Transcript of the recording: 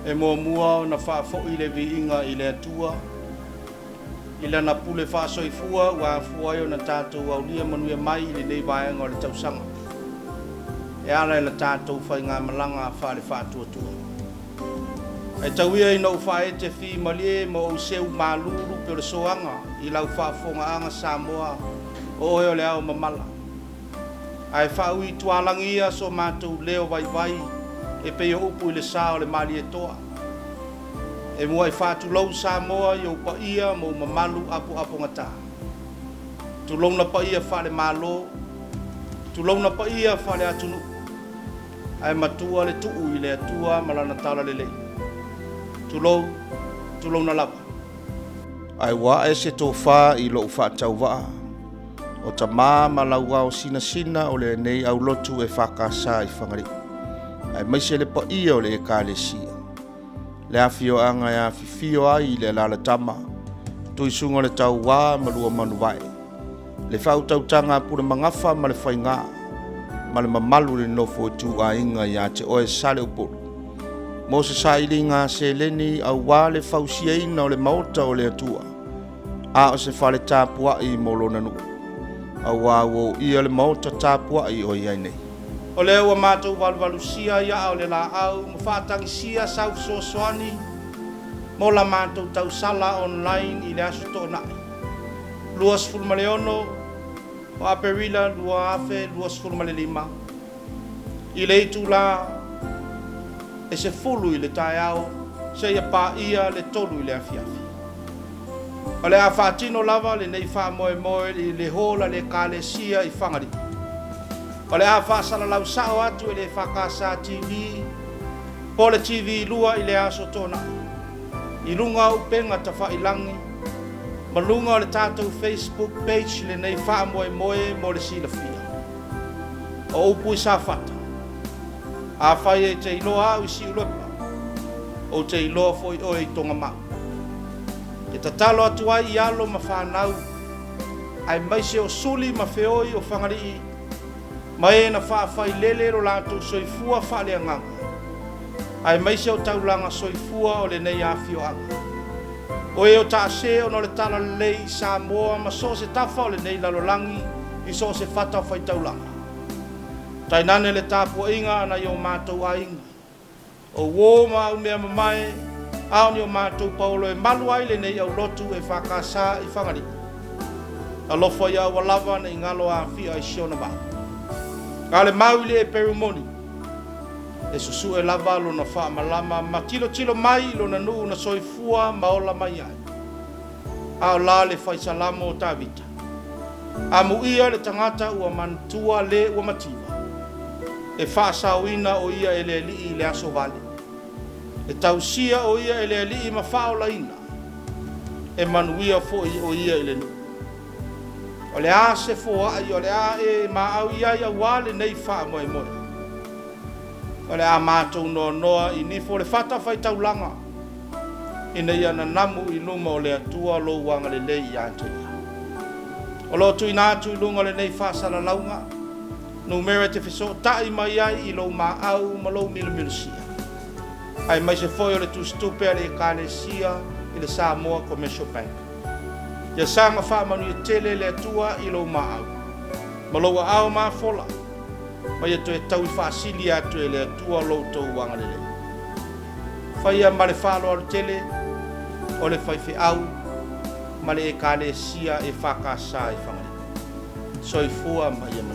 E muamua ona faafoi le viiga i le Atua i Lana pule faasoifua ua afua ai ona tatou aulia manuia mai i lenei vaega o le tausaga e ala i la tatou faigamalaga faale-faatuatua. Ae tau ia ina ou faaete fimalie ma ou seu malu lupe o le soaga i lau faafofogaaga Samoa o oe o le ao mamala. Ae faaui tualagi ia so matou leo vaivai e pei o upu i le sa o le Malietoa. E muai faatulou Samoa i ou paia ma ou mamalu apoapogata. Tulouna paia faale-Malo, tulouna paia faale-atunuu, ae matua le tuu i le Atua ma Lana talalelei. Tulou, tulouna lava. Ae ua ae se tofa i lou faatauvaa, o tama ma lauao sinasina o lenei aulotu EFKS i Fagalii, aemaise le paia o le Ekalesia, le afioaga e afifio ai i le alalatama, Tuisuga o le Tauā ma Luamanuvae, le faautautaga a Pulemagafa ma le Faiga, ma le mamalu i le nofo ituaiga ia te oe Saleupolu, mo se sailiga seleni aua le fausiaina o le maota o le Atua, a o se fale tapuai mo lona nuu, aua ua uia le maota tapuai o i ai nei. O lea ua matou valuvalusia i aa o le laau ma faatagisia sau fesoasoani mo la matou tausala online i le Aso Toonai 26 o Aperila 2025 i le itula e 10 i le taeao seia paia le 3 i le afiafi. O le a faatino lava lenei faamoemoe i le hall a le Ekalesia i Fagalii. O le a faasalalau sao atu e le EFKS TV po o le TV 2 i le Aso Toonai i luga o upega tafailagi ma luga o le tatou Facebook page lenei faamoemoe mo le silafia. O upu i Safata, Afai e te iloa au i Siulepa, ou te iloa foi oe i Togamau. E tatalo atu ai i alo ma fanau, aemaise o suli ma feoi o Fagalii ma e na faafailele lo latou soifua faaleagaga, aemaise o taulaga soifua o lenei afioaga. O e o taase ona o le talalelei i Samoa ma so o se tafa o lenei lalolagi i so o se fatafaitaulaga. Tainane le tapuaiga a nai o matou aiga, o uo ma au mea mamae, a o ni o matou paolo e malu ai lenei aulotu EFKS i Fagalii. Alofa ia aua lava ne i galo afia i si ona vaa. A o le mau i le eperu moni, e susue lava lona faamalama ma tilotilo mai i lona nuu na soifua ma ola mai ai. A o la le fai salamo o Tavita? Amuia le tagata ua manatua le ua mativa, e faasaoina o ia e le Alii i le aso vale. E tausia o ia e le Alii ma faaolaina, e manuia foi o ia i le nuu. O le a se foai o le a e maau i ai aua lenei faamoemoe? O le a matou noanoa i nifo o le fatafaitaulaga, ina ia nanamu i luma o le Atua lou agalelei ia te ia. O lo o tuuina atu i luga o lenei faasalalauga, numera e te fesootai mai ai i lou maau ma lou milomilosia, aemaise foi o le tusitupe a le Ekalesia i le Samoa Commercial Bank. Ia saga faamanuia tele le Atua i lou maau ma lou aao mafola, ma ia toe taui faasili atu e le Atua lo outou agalelei. Faia ma le faaaloalo tele o le faifeau ma le Ekalesia EFKS i Fagalii. Soifua ma ia manuia.